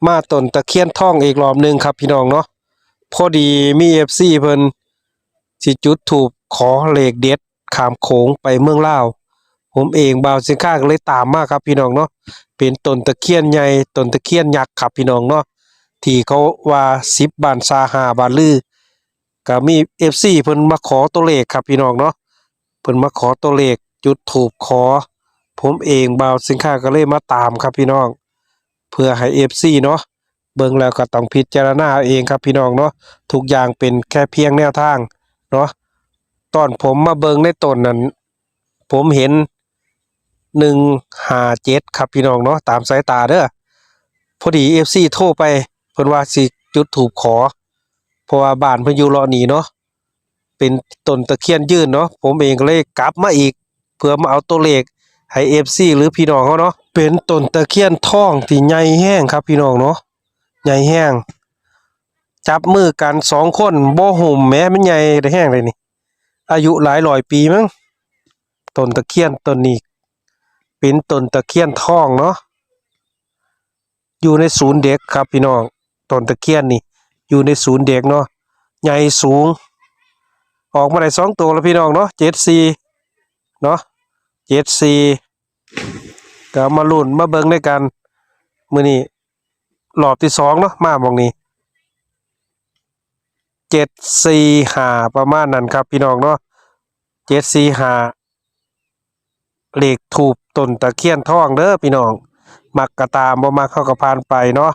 ມາຕົ້ນຕະຄຽນທອງອີກລອບໜຶ່ງຄັບພີ່ນ້ອງເນາະ. ພໍດີມີເອັຟຊີເພິ່ນຊິຈຸດທູບຂໍເລກເດັດຂ້າມໂຂງໄປເມືອງລາວ, ຜົມເອງບ່າວສິງຄາກໍເລີຍຕາມມາຄັບພີ່ນ້ອງເນາະ. ເປັນຕົ້ນຕະຄຽນໃຫຍ່ ຕົ້ນຕະຄຽນຍັກຄັບພີ່ນ້ອງເນາະ, ທີ່ເຂົາວ່າສິບບ້ານຊາ ຫ້າບ້ານລື. ກໍມີເອັຟຊີເພິ່ນມາຂໍຕົວເລກຄັບພີ່ນ້ອງເນາະ, ເພິ່ນມາຂໍຕົວເລກ ຈຸດທູບຂໍ. ຜົມເອງບ່າວສິງຄາກໍເລີຍມາຕາມຄັບພີ່ນ້ອງ, ເພື່ອໃຫ້ເອັຟຊີເນາະ ເບິ່ງແລ້ວກໍຕ້ອງພິຈາລະນາເອົາເອງຄັບພີ່ນ້ອງເນາະ. ທຸກຢ່າງເປັນແຄ່ພຽງແນວທາງເນາະ. ຕອນຜົມມາເບິ່ງໃນຕົ້ນນັ້ນ ຜົມເຫັນໜຶ່ງຫ້າເຈັດຄັບພີ່ນ້ອງເນາະ, ຕາມສາຍຕາເດີ. ພໍດີເອັຟຊີໂທໄປ ເພິ່ນວ່າຊິຈຸດທູບຂໍ ເພາະວ່າບ້ານເພິ່ນຢູ່ເລາະນີ້ເນາະ, ເປັນຕົ້ນຕະຄຽນຢືນເນາະ. ຜົມເອງກໍເລີຍກັບມາອີກ ເພື່ອມາເອົາຕົວເລກໃຫ້ເອັຟຊີ ຫຼື ພີ່ນ້ອງເຮົາເນາະ. ເປັນຕົ້ນຕະຄຽນທອງທີ່ໃຫຍ່ແຮງຄັບພີ່ນ້ອງເນາະ, ໃຫຍ່ແຮງ. ຈັບມືກັນສອງຄົນບໍ່ຫຸ້ມແໝ, ມັນໃຫຍ່ແຮງເດນີ້, ອາຍຸຫຼາຍຮ້ອຍປີມັ້ງ. ຕົ້ນຕະຄຽນຕົ້ນນີ້ເປັນຕົ້ນຕະຄຽນທອງເນາະ, ຢູ່ໃນສູນເດັກຄັບພີ່ນ້ອງ. ຕົ້ນຕະຄຽນນີ້ຢູ່ໃນສູນເດັກເນາະ, ໃຫຍ່ສູງ. ອອກມາໄດ້ສອງໂຕແລ້ວພີ່ນ້ອງເນາະ, ເຈັດສີ່ເນາະ, ເຈັດສີ່. ກໍມາລຸ້ນມາເບິ່ງນຳກັນມື້ນີ້ ລອບທີສອງເນາະ ມາໝ່ອງນີ້ ເຈັດສີ່ຫ້າ ປະມານນັ້ນຄັບພີ່ນ້ອງເນາະ, ເຈັດສີ່ຫ້າ ເລກທູບຕົ້ນຕະຄຽນທອງເດີພີ່ນ້ອງ. ມັກກໍຕາມ ບໍ່ມັກເຮົາກໍຜ່ານໄປເນາະ.